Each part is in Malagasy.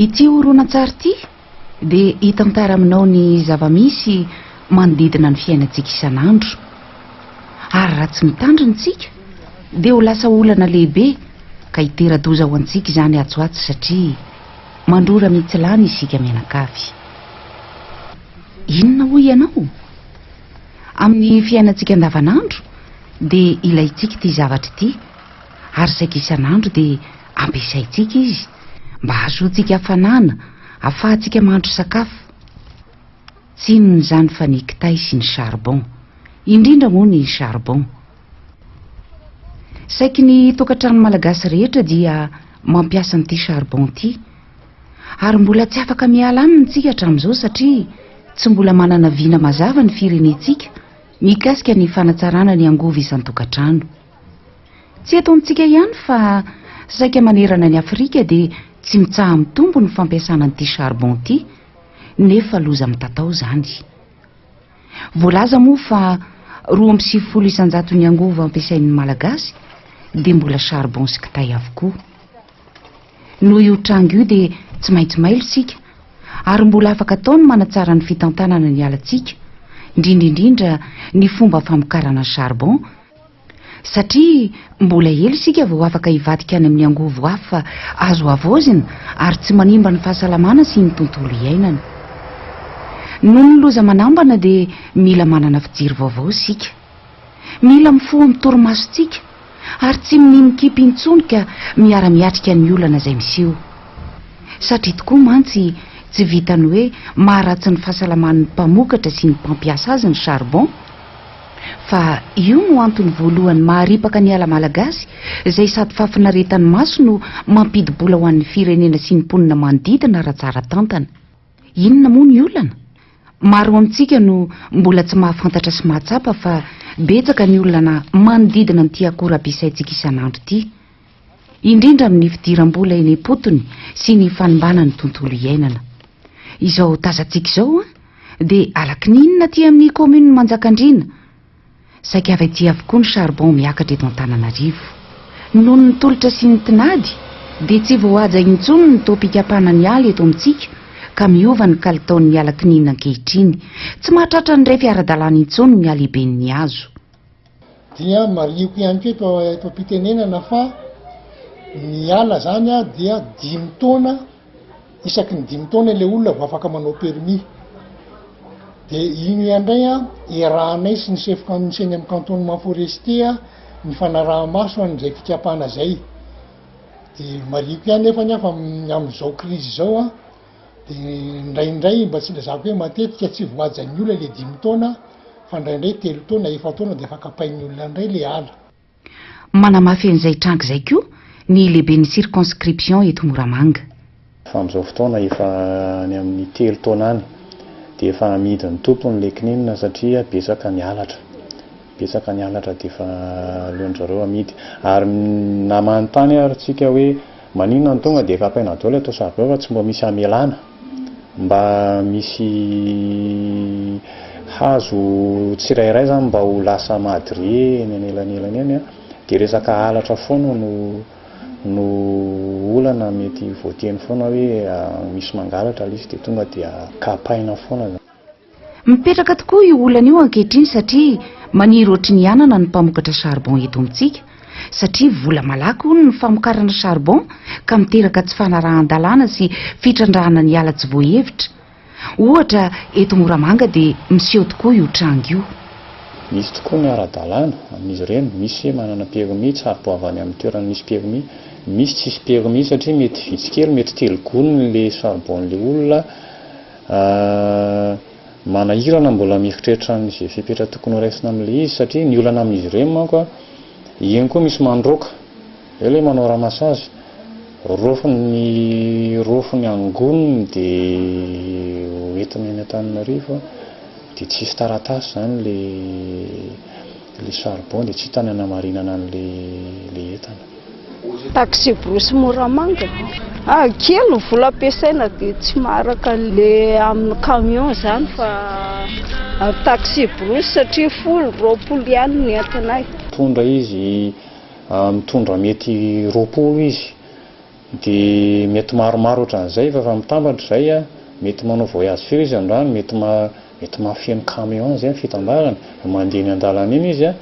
Ity horonantsary ity dia hitantara aminao ny zava-misy manodidina ny fiainantsika isan'andro. Ary raha tsy mitandrina isika dia ho lasa olana lehibe ka hitera-doza ho antsika izany atsy ho atsy satria mandrora mitsilany isika mianakavy. Inona hoy ianao? Amin'ny fiainantsika andavanandro dia ilaintsika ity zavatra ity ary saika isan'andro dia ampiasaintsika izy mba hahazoantsika hafanana, hahafahantsika mahandro sakafo. Tsy inona izany fa ny kitay sy ny charbon, indrindra moa ny charbon. Saiky ny tokantrano malagasy rehetra dia mampiasa an'ity charbon ity ary mbola tsy afaka miala aminy tsika hatramin'izao satria tsy mbola manana vina mazava ny firenentsika mikasika ny fanatsarana ny angovo isan-tokantrano. Tsy eto amintsika ihany fa saika manerana an'i Afrika dia tsy mitsaha-mitombo ny fampiasana an'ity charbon ity nefa loza mitatao izany. Voalaza moa fa 92 isan-jaton'ny angovo ampiasain'ny Malagasy dia mbola charbon sy kitay avokoa. Noho io tranga io dia tsy maintsy mailo isika ary mbola afaka atao ny manatsara ny fitantanana ny alantsika, indrindra indrindra ny fomba famokarana charbon, Satria mbola ela isika vao afaka hivadika any amin'ny angovo hafa azo havaozina ary tsy manimba ny fahasalamana sy ny tontolo iainana. Noho ny loza manambana dia mila manana fijery vaovao isika. Mila mifoha amin'ny torimasontsika ary tsy minia mikipy intsony ka miara-miatrika ny olana izay miseho. Satria tokoa mantsy tsy vitan'ny hoe maharatsy ny fahasalaman'ny mpamokatra sy ny mpampiasa azy ny charbon, Fa io no antony voalohany maharipaka ny ala malagasy izay sady fahafinaretan'ny maso no mampidi-bola ho an'ny firenena sy ny mponina manodidina raha tsara tantana. Inona moa ny olana? Maro amintsika no mbola tsy mahafantatra sy mahatsapa fa betsaka ny olana manodidina an'ity akora ampiasaintsika isan'andro ity. Indrindra amin'ny fidiram-bola eny am-potony sy ny fanimbana ny tontolo iainana. Izao tazantsika izao dia alakininina aty amin'ny commune Manjakandriana. Saika avy aty avokoa ny charbon miakatra eto Antananarivo. Noho ny tolotra sy ny tinady dia tsy voahaja intsony ny taom-pikapana ny ala eto amintsika ka miova ny kalitaon'ny ala kininina ankehitriny. Tsy mahatratra ny refy ara-dalàna intsony ny halehiben'ny hazo. Dia marihiko ihany koa eto eto am-pitenenana fa ny ala zany dia dimy taona, isaky ny dimy taona ilay olona vao afaka manao permis. Dia iny ihany indray an, iarahanay sy ny chef ny eny amin'ny cantonnement forestier ny fanaraha-maso an'izay fikapana izay. Dia marihiko ihany nefany an fa amin'izao crise izao an, dia indraindray mba tsy ilazako hoe matetika tsy voahajan'ny olona ilay dimy taona fa indraindray telo taona, efa-taona dia efa kapain'ny olona indray ilay ala. Manamafy an'izay tranga izay koa ny lehiben'ny circonscription eto Moramanga. Fa amin'izao fotoana efa any amin'ny telo taona any dia efa amidin'ny tompony ilay kininina satria betsaka ny halatra. Betsaka ny halatra dia efa aleon-dry zareo amidy. Ary na manontany ary tsika hoe maninona no tonga dia kapaina daholo atao charbon fa tsy mba misy hamelana. Mba misy hazo tsirairay zany mba ho lasa madrier eny anelanelany eny an, dia resaka halatra foana no no olana mety voateny foana hoe misy mangalatra ilay izy dia tonga dia kapaina foana zany. Mipetraka tokoa io olana io ankehitriny satria maniry ohatry ny anana ny mpamokatra charbon eto amintsika satria vola malaky hono ny famokarana charbon ka miteraka tsy fanarahan-dalàna sy fitrandrahana ny ala tsy voahevitra. Ohatra eto Moramanga dia miseho tokoa io tranga io. Misy tokoa ny ara-dalàna amin'izy ireny, misy manana permis, charbon avy any amin'ny toerana misy permis, misy tsisy permis satria mety vitsy kely, mety telo gony le charbon-n'le olona, Manahirana mbola mieritreritra an'izay fepetra tokony ho raisina amin'ilay izy satria ny olana amin'izy ireny manko an, iny koa misy mandroaka, eo ilay manao ramassage, raofiny raofiny angoniny dia hoentiny any Antananarivo dia tsisy taratasy izany ilay ilay charbon dia tsy hita ny hanamarinana an'ilay ilay entana. Taxi-brousse Moramanga. Ah, kely ny vola ampiasaina dia tsy maharaka le amin'ny camion izany fa taxi-brousse satria folo, 20 ihany ny entinay. Mitondra izy, mitondra mety 20 izy. Dia mety maromaro ohatran'izay fa efa mitambatra izay a, mety manao voyage firy izy androany, mety ma- mety mahafeno camion izay ny fitambarany, mandeha eny an-dalana eny izy a,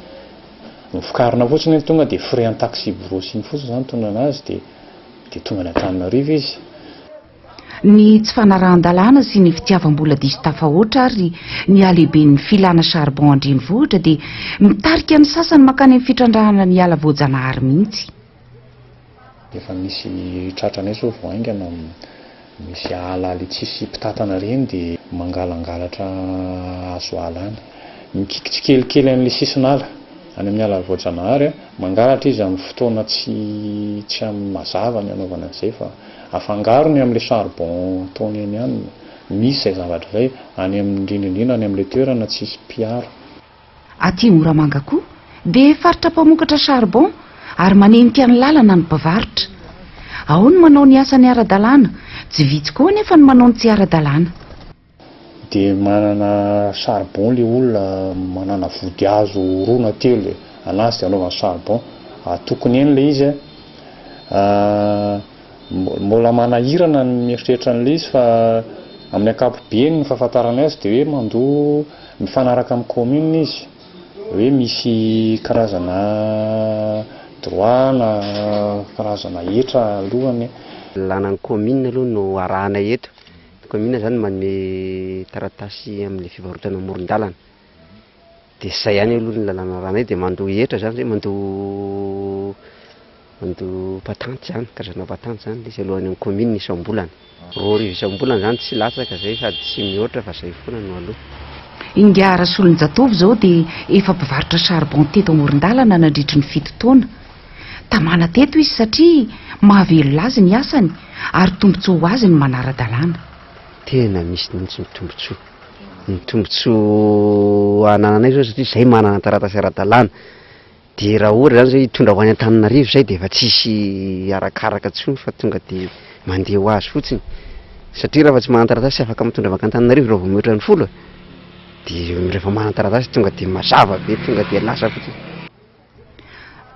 Novokarina fotsiny iny tonga dia frais en taxi brousse iny fotsiny zany mitondra anazy dia dia tonga any Antananarivo izy. Ny tsy fanarahan-dalàna sy ny fitiavam-bola diso tafahoatra ary ny halehiben'ny filana charbon an-drenivohitra dia mitarika ny sasany mankany amin'ny fitrandrahana ny ala voajanahary mihitsy. Efa misy tratranay zao vao haingana misy ala le tsisy mpitantana reny de mangalangalatra hazo ala any. Mikiky tsikelikely an'le sisin'ala any amin'ny ala voajanahary a, mangalatra izy amin'ny fotoana tsy tsy amin'ny mazava ny anaovana an'izay fa afangarony amin'le charbon ataony eny ihany. Misy izay zavatra izay any amin'ny indrindra indrindra any amin'le toerana tsisy mpiaro. Aty Moramanga koa dia faritra mpamokatra charbon ary manenika ny lalana ny mpivarotra. Ao ny manao ny asany ara-dalàna, tsy vitsy koa anefa ny manao ny tsy ara-dalàna. Dia manana charbon le olona manana vodihazo roa na telo dia anazy dia anaovany charbon. Tokony eny le izy a. Mbola manahirana ny mieritreritra an'ilay izy fa amin'ny ankapobeny ny fahafantarana azy dia hoe mandoa mifanaraka amin'ny commune izy, hoe misy karazana droit na karazana hetra alohany. Lalànan'ny commune aloha no arahana eto, ny commune zany manome taratasy amin'ilay fivarotana amoron-dalana, dia zay ihany aloha ny lalàna arahanay, dia mandoa hetra zany zay, mandoa Mandoa patanty zany, karazana patanty zany le izy aloha any amin'ny commune isam-bolana. 2000 isam-bolana zany tsy latsaka zay sady tsy mihoatra fa zay foana no aloha. Ingahy Rasolonjatovo izao dia efa mpivarotra charbon teto amoron-dalana nandritry ny fito taona. Tamana teto izy satria mahavelona azy ny asany ary tombontsoa ho azy ny manara-dalàna. Tena misy mihitsy ny tombontsoa. Ny tombontsoa anananay zao satria zay manana taratasy ara-dalàna. Dia raha ohatra zany zay hitondra ho any Antananarivo zay dia efa tsisy arakaraka intsony fa tonga dia mandeha ho azy fotsiny. Satria raha tsy manan-taratasy tsy afaka mitondra mankany Antananarivo raha vao mihoatra ny folo e. Dia rehefa manan-taratasy tonga dia mazava be, tonga dia lasa fotsiny.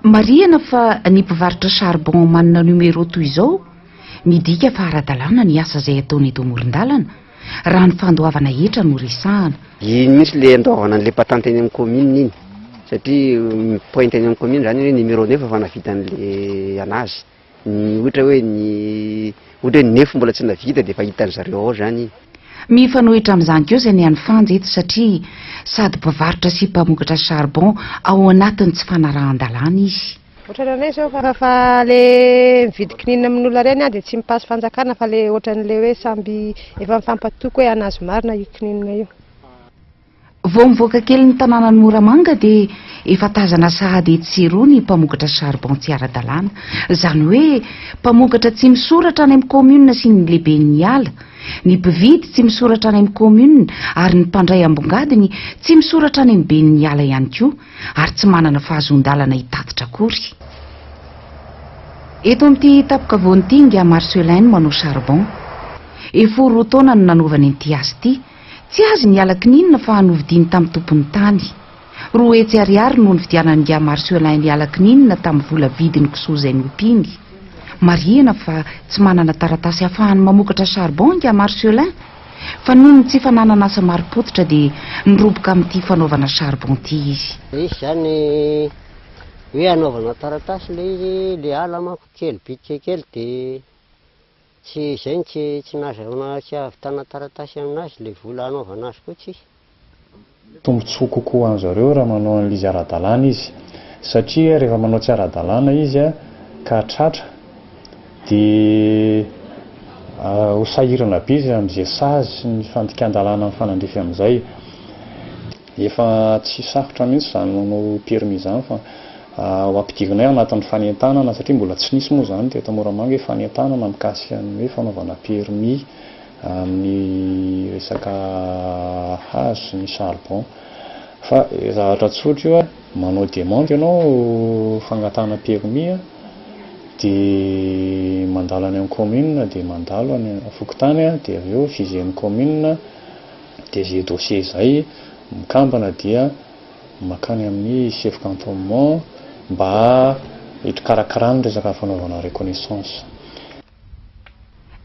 Marihana fa ny mpivarotra charbon manana numéro toy izao, midika fa ara-dalàna ny asa izay ataony eto amoron-dalana, raha ny fandoavana hetra no resahana. Iny mihitsy le andoavana an'le patente eny amin'ny commune iny satria mi-pointe eny amin'ny commune zany hoe numéro neuf efa nahavita an'le anazy, ny ohatra hoe ny ohatra hoe neuf mbola tsy navita de efa hitan'zareo ao zany iny. Mifanohitra amin'izany kosa ny an'i Fanja eto satria sady mpivarotra sy mpamokatra charbon ao anatin'ny tsy fanarahan-dalàna izy. Ohatran'ny anay zao fa fa le mividy kininina amin'olona ireny aho dia tsy mipasy fanjakana fa le ohatran'le hoe samby efa mifampatoky hoe anazy marina io kininina io. Vao mivoaka kely ny tanànan'i Moramanga dia efa tazana sahady etsy sy eroa ny mpamokatra charbon tsy ara-dalàna. Izany hoe mpamokatra tsy misoratra any amin'ny commune sy ny lehiben'ny ala, ny mpividy tsy misoratra any amin'ny commune ary ny mpandray ambongadiny tsy misoratra any amin'ny ben'ny ala ihany koa. ary tsy manana fahazoan-dalana hitatitra akory. Eto amin'ity tampon-kavoana ity ingahy Marcelin no manao charbon. Efa ho roa taona no nanaovany an'ity asa ity. Tsy azy ny ala kininina fa novidiany tamin'ny tompon'ny tany. 200 ariary no nividianan'ingahy Marcelin ny ala kininina tamin'ny vola vidin'ny kisoa izay nompiany. Marihina fa tsy manana taratasy ahafahany mamokatra charbon ingahy Marcelin. Fa noho ny tsy fananana asa marim-pototra dia niroboka amin'ity fanaovana charbon ity izy. Ilay izy izany hoe hanaovana taratasy ilay izy, ilay ala manko kely bitika kely dia tsy izay no tsy tsy nahazahoana tsy hahavitana taratasy aminazy, ilay vola hanaovana azy koa tsisy. Tombontsoa kokoa ho an-zareo raha manao an'ilay izy ara-dalàna izy satria rehefa manao tsy ara-dalàna izy ka tratra dia ho sahirana be izy amin'izay sazy sy ny fandikan-dalàna mifanandrify amin'izay. Efa tsy sarotra mihitsy izany manao permis izany fa ho ampidirinay ao anatin'ny fanentanana satria mbola tsy nisy moa izany teto Moramanga hoe fanentanana mikasika ny hoe fanaovana permis. amin'ny resaka hazo sy ny charbon fa zavatra tsotra io a, manao demande ianao fangatahana permis a, dia mandalo any amin'ny commune dia mandalo any fokontany a, dia avy eo viser-n'ny commune dia izay dossier izay mikambana dia mankany amin'ny chef cantonnement mba hikarakarany resaka fanaovana reconnaissance.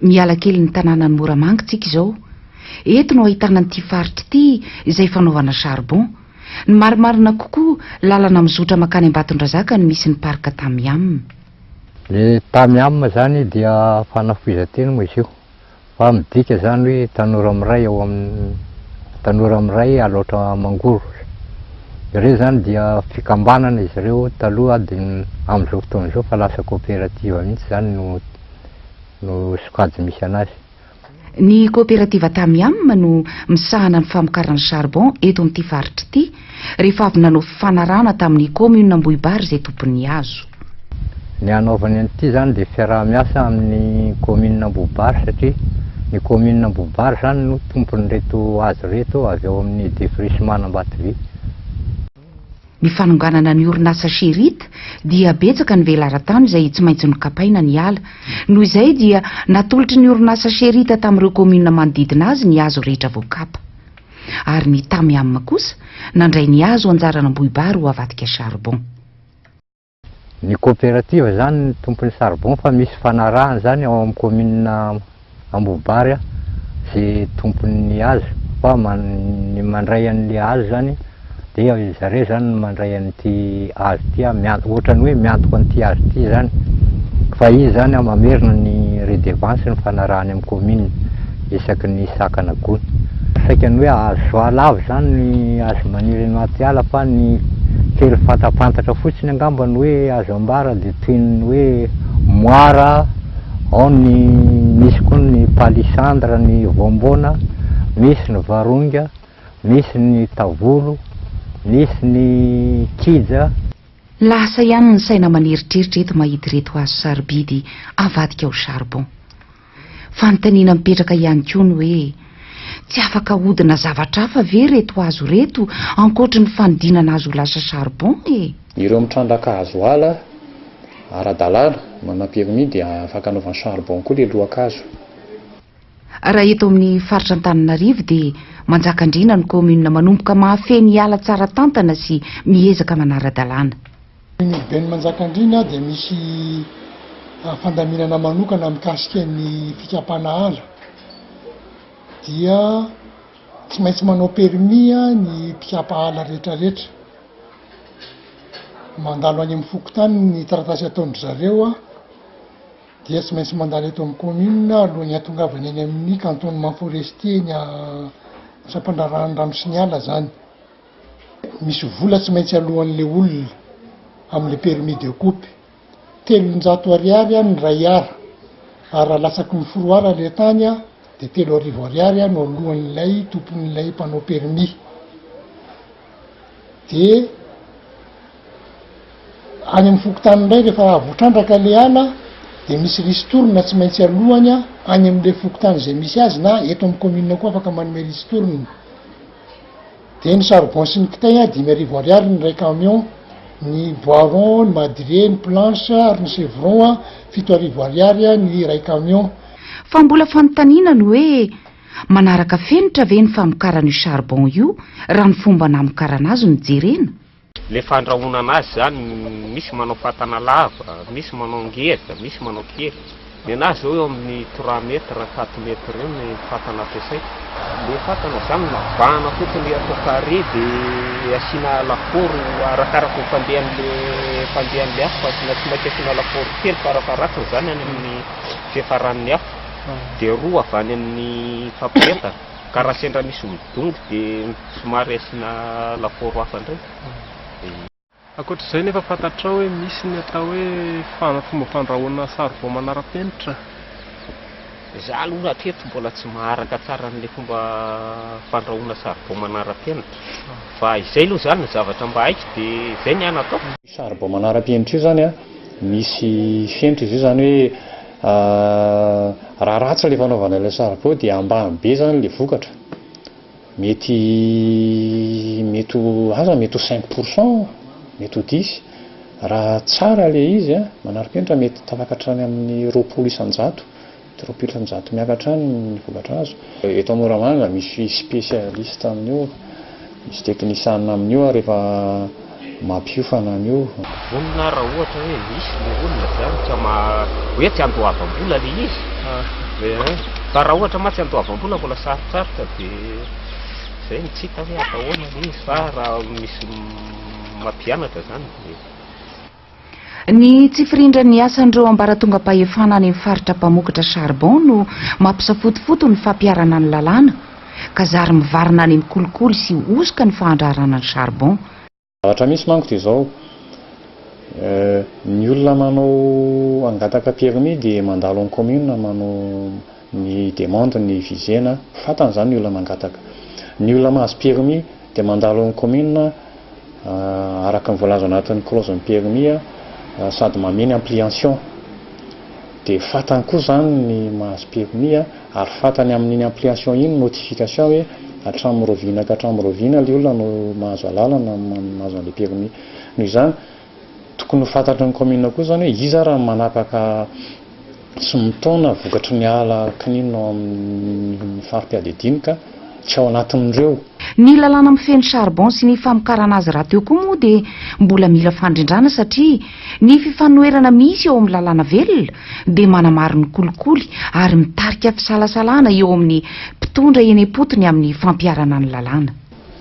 Miala kely ny tanànan'i Moramanga tsika izao. Eto no ahitana an'ity faritra ity izay fanaovana charbon. Ny marimarina kokoa, lalana mizotra mankany Ambatondrazaka no misy ny parc Tamiam. Ny Tamiam izany dia fanafohizan-teny moa izy io fa midika izany hoe tanora miray ao amin'ny tanora miray Alaotra Mangoro. Ireo izany dia fikambanana izy ireo taloha dia amin'izao fotoana izao fa lasa coopérative mihitsy izany no no sokajy misy anazy. Ny kaoperativa Tamiam no misahana ny famokarana charbon eto amin'ity faritra ity, rehefa avy nanao fifanarahana tamin'ny kaominina Ambohibary izay tompon'ny hazo. Ny hanaovany an'ity izany dia fiaraha-miasa amin'ny kaominina Ambohibary satria ny kaominina Ambohibary izany no tompon'ireto hazo ireto avy ao amin'ny defrichement Ambatovy. Ny fanonganana ny orinasa Sherrit dia betsaka ny velaran-tany izay tsy maintsy nokapaina ny ala. Noho izay dia natolotry ny orinasa Sherrit tamin'ireo kaominina manodidina azy ny hazo rehetra voakapa. Ary ny Tamiam kosa nandray ny hazo anjaran'Ambohibary ho avadika charbon. Ny coopérative zany no tompon'ny charbon fa misy fanarahana zany ao amin'ny commune Ambohibary ze tompon'ny hazo fa ny mandray an'le hazo zany dia zareo zany no mandray an'ity hazo ity ohatran'ny hoe miantoka an'ity hazo ity zany fa izy zany mamerina ny redevance ny fanarahany amin'ny commune isaky ny sakana gony. Saika ny hoe azo alavo zany ny hazo maniry anaty ala fa ny kely fantapantatra fotsiny angamba ny hoe azo ambara dia toy ny hoe moara, ao ny misy koa ny palissandre, ny voamboana, misy ny varonga, misy ny tavolo, misy ny kija. Lasa ihany ny saina aman'eritreritra eto mahita ireto hazo sarobidy avadika ho charbon. Fanontaniana mipetraka ihany koa ny hoe, tsy afaka ahodina zavatra hafa ve ireto hazo ireto ankoatry ny fanodinana azy ho lasa charbon e? Ireo mitrandraka hazo ala ara-dalàna, manana permis dia afaka anaovany charbon koa ilay lohan-kazo. Raha eto amin'ny faritra Antananarivo dia Manjakandriana no commune manomboka mahafehy ny ala tsara tantana sy miezaka manara-dalàna. Ny Urbaine Manjakandriana dia misy fandaminana manokana mikasika ny fikapana ala dia tsy maintsy manao permis ny mpikapa ala rehetra rehetra. Mandalo any amin'ny fokontany ny taratasy ataon-dry zareo dia tsy maintsy mandalo eto amin'ny commune alohan'ny hahatongavany any amin'ny cantonnement forestier eny sampandraharahan'ny rano sy ny ala zany. Misy vola tsy maintsy aloan'le olona amin'le permis de coupe, 300 ariary ny iray ara, ary raha latsaky ny folo ara le tany dia 3000 ariary no aloan'ilay tompon'ilay mpanao permis. Dia any amin'ny fokontany indray rehefa voatrandraka le ala dia misy ristourne tsy maintsy aloany any amin'le fokontany izay misy azy na eto amin'ny commune koa afaka manome ristourne. Dia ny charbon sy ny kitay an, 5000 ariary ny iray camion, ny bois rond, ny madrier, ny planche ary ny chevron an, 7000 ariary ny iray camion. Fa mbola fanontaniana ny hoe, manaraka fenitra ve ny famokarana io charbon io raha ny fomba namokarana azy no jerena? Le fandrahoana anazy zany misy manao fatana lava, misy manao ngeza, misy manao kely. Ny anahy zao eo amin'ny trois mètres, quatre mètres eo ny fatana ampiasaiko. Le fatana zany lavahana fotsiny atao carré de asiana lafaoro arakaraka ny fandehan'le fandehan'le afo fa asiana tsy maintsy asiana lafaoro telo farafaharatsiny zany any amin'ny fiafaran'ny afo de roa avy any amin'ny fampirehetana. Ka raha sendra misy midongy dia somary asiana lafaoro hafa indray. Ankoatra izay nefa fantatrao hoe misy ny atao hoe fomba fandrahoana saribao manara-penitra? Za aloha hatreto mbola tsy maharaka tsara an'ilay fomba fandrahoana saribao manara-penitra fa izay aloha izany ny zavatra mba haiko dia izay ny ahy nataoko. Io saribao manara-penitra io izany an, misy fenitra izy io izany hoe raha ratsy ilay fanaovana ilay saribao dia ambany be izany ilay vokatra. Mety mety ho aza mety ho cinq pour cent, mety ho dix. Raha tsara ilay izy an, manara-penitra mety tafakatra any amin'ny 20%. 20% miakatra any ny vokatra azo. Eto Moramanga misy spécialiste amin'io, misy teknisianina amin'io ary efa mampiofana an'io. Vonona raha ohatra hoe misy le olona zany tsy ama hoe tsy andoavam-bola le izy. Fa raha ohatra mantsy andoavam-bola mbola sarotsarotra dia izay no tsy hita hoe atao ahoana ilay izy fa raha misy mampianatra izany dia. Ny tsy firindran'ny asan'ireo ambaratongam-pahefana any amin'ny faritra mpamokatra charbon no mampisafotofoto ny fampiharana ny lalàna, ka zary mivarina any amin'ny kolikoly sy hosoka ny fahandraharana ny charbon. Zavatra misy manko dia izao, ny olona manao hangataka permis dia mandalo amin'ny commune manao ny demande ny visena, fantany izany ny olona mangataka. Ny olona mahazo permis dia mandalo amin'ny commune araka ny voalaza anatin'ny clause ny permis sady mameno ampliation. Dia fantany koa izany ny mahazo permis ary fantany amin'iny ampliation iny notification hoe hatramin'ny raoviana ka hatramin'ny raoviana ilay olona no mahazo alalana mahazo an'ilay permis. Noho izany, tokony ho fantatry ny commune koa izany hoe iza ary no manapaka sy mitaona vokatry ny ala kininina ao amin'ny fari-piadidiany ka tsy ao anatin'ireo. Ny lalàna mifehy ny charbon sy ny famokarana azy rahateo koa moa dia mbola mila fandrindrana satria ny fifanoherana misy eo amin'ny lalàna velona dia manamaro ny kolikoly ary mitarika fisalasalana eo amin'ny mpitondra eny am-potony amin'ny fampiharana ny lalàna.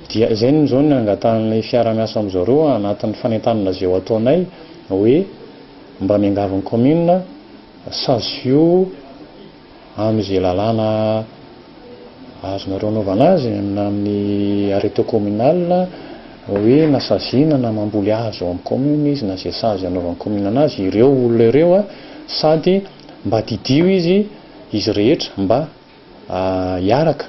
Dia izay no izao no angatahan'ny fiara-miasa amin'izao ireo anatin'ny fanentanana izay ho ataonay hoe mba miangavy ny commune sazio amin'izay lalàna azonareo anaovana azy na amin'ny arrêté communal hoe na saziana na mamboly hazo ao amin'ny commune izy na izay sazy anaovan'ny commune anazy ireo olona ireo sady mba didio izy izy rehetra mba hiaraka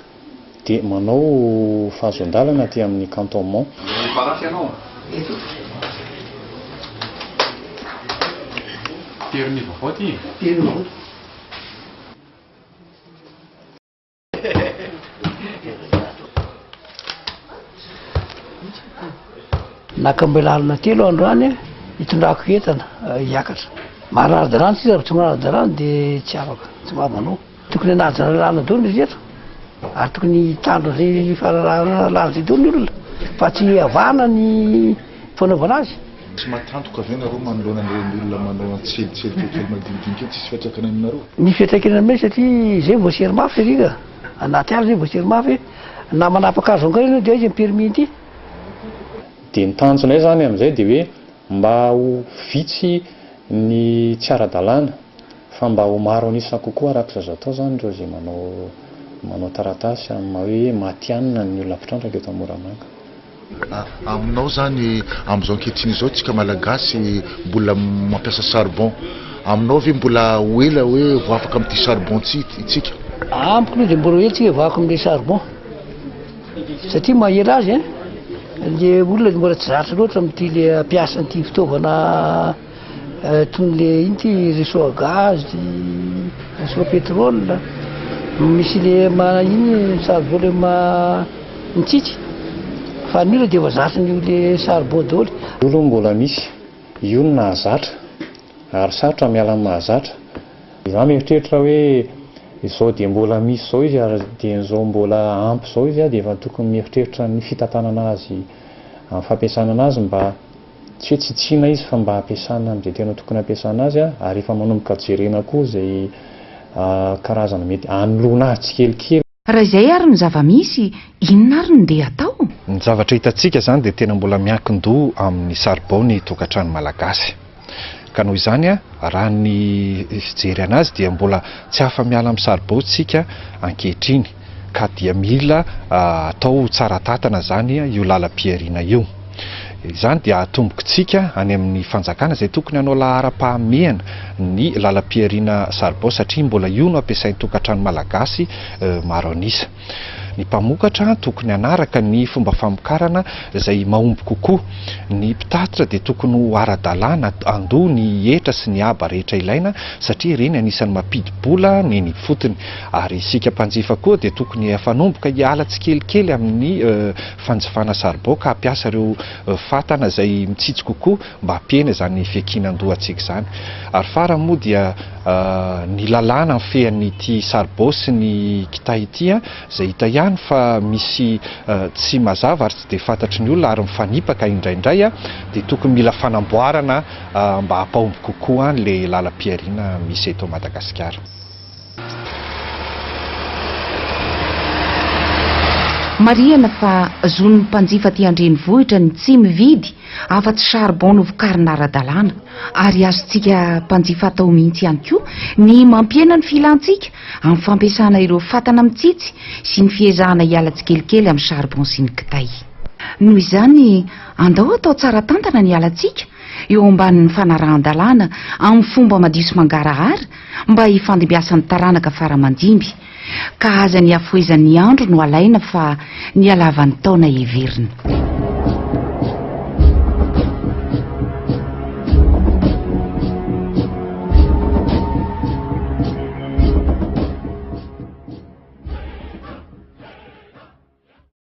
dia manao fahazoan-dalana aty amin'ny cantonnement. Miparasy ianao? Permis vaovao ity e? Permis vaovao. Naka ambilalana telo aho androany hitondrako entana hiakatra. Manara-dalàna isika, raha tsy manara-dalàna dia tsy afaka, tsy mahay manao. Tokony hanaja ny lalàna daholo ny rehetra ary tokony hitandro an'izay fahalalana lalàna izay daholo ny olona fa tsy avahana ny fanaovana azy. Tsy matantoka ve nareo manoloana an'ireny olona manao antselitselika kely madinidinika iny tsisy fiantraikany aminareo? Ny fiantraikany aminay satria izay voasery mafy satria ka anaty ala izay voasery mafy na manapaka hazo angaha ianao dia aiza ny permis ity? Dia ny tanjonay izany amin'izay dia hoe mba ho vitsy ny tsy ara-dalàna fa mba ho maro an'isa kokoa araka izay azo atao izany ireo izay manao manao taratasy amin'ny maha hoe matihanina ny olona mpitrandraka eto Moramanga. Aminao zany amin'izao ankehitriny izao tsika malagasy mbola mampiasa charbon, aminao ve mbola ho ela hoe vao afaka amin'ity charbon ity itsika? Amiko aloha dia mbola ho ela tsika vao afaka amin'ilay charbon satria maha ela azy an, le olona mbola tsy zatra loatra amin'ity le hampiasa an'ity fitaovana Toy ny le ino ty réchaud à gaz, réchaud à pétrole, misy le ma iny charbon le ma mitsitsy fa ny olona dia efa zatra an'io le charbon daholo. Io aloha mbola misy, io no nahazatra ary sarotra miala amin'ny mahazatra. Izaho mieritreritra hoe izao dia mbola misy izao izy ary dia izao mbola ampy izao izy dia efa tokony mieritreritra ny fitantanana azy amin'ny fampiasana anazy mba Tsy hoe tsitsiana izy fa mba ampiasana amin'izay tena tokony ampiasana azy ary efa manomboka jerena koa izay karazana mety hanoloana azy tsikelikely. Raha izay ary no zava-misy, inona ary no ndeha atao? Ny zavatra hitantsika izany dia tena mbola miankin-doha amin'ny saribao ny tokantrano malagasy. Ka noho izany, raha ny fijery anazy dia mbola tsy afa-miala amin'ny saribao isika ankehitriny ka dia mila atao tsara tantana izany io lalam-pihariana io. Izany dia atombokitsika any amin'ny fanjakana izay tokony hanao laharam-pahamehana ny lalam-pihariana saribao satria mbola io no ampiasain'ny tokantrano malagasy maro an'isa. Ny mpamokatra tokony hanaraka ny fomba famokarana izay mahomby kokoa. Ny mpitatitra dia tokony ho ara-dalàna handoa ny hetra sy ny haba rehetra ilaina satria ireny anisan'ny mampidi-bola ny eny ifotony. Ary isika mpanjifa koa dia tokony hafanomboka hiala tsikelikely amin'ny fanjifana saribao ka hampiasa ireo fatana izay mitsitsy kokoa mba hampihena izany fiankinan-dohantsika izany. Ary farany moa dia ny lalàna mifehy an'ity saribao sy ny kitay ity izay hita ihany fa misy tsy mazava ary tsy dia fantatry ny olona ary mifanipaka indraindray dia tokony mila fanamboarana mba hampahomby kokoa ilay lalam-pihariana misy eto Madagasikara. Marihana fa zon'ny mpanjifa aty an-drenivohitra ny tsy mividy afa-tsy charbon novokarina ara-dalàna. Ary azontsika mpanjifa atao mihitsy ihany koa ny mampihena ny filantsika amin'ny fampiasana ireo fatana mitsitsy sy ny fiezahana hiala tsikelikely amin'ny charbon sy ny kitay. Noho izany, andao atao tsara tantana ny alantsika eo ambanin'ny fanarahan-dalàna amin'ny fomba madio sy mangarahara mba hifandimbiasan'ny taranaka fara aman-dimby, ka aza ny hafohezan'ny andro no alaina fa ny halavan'ny taona heverina.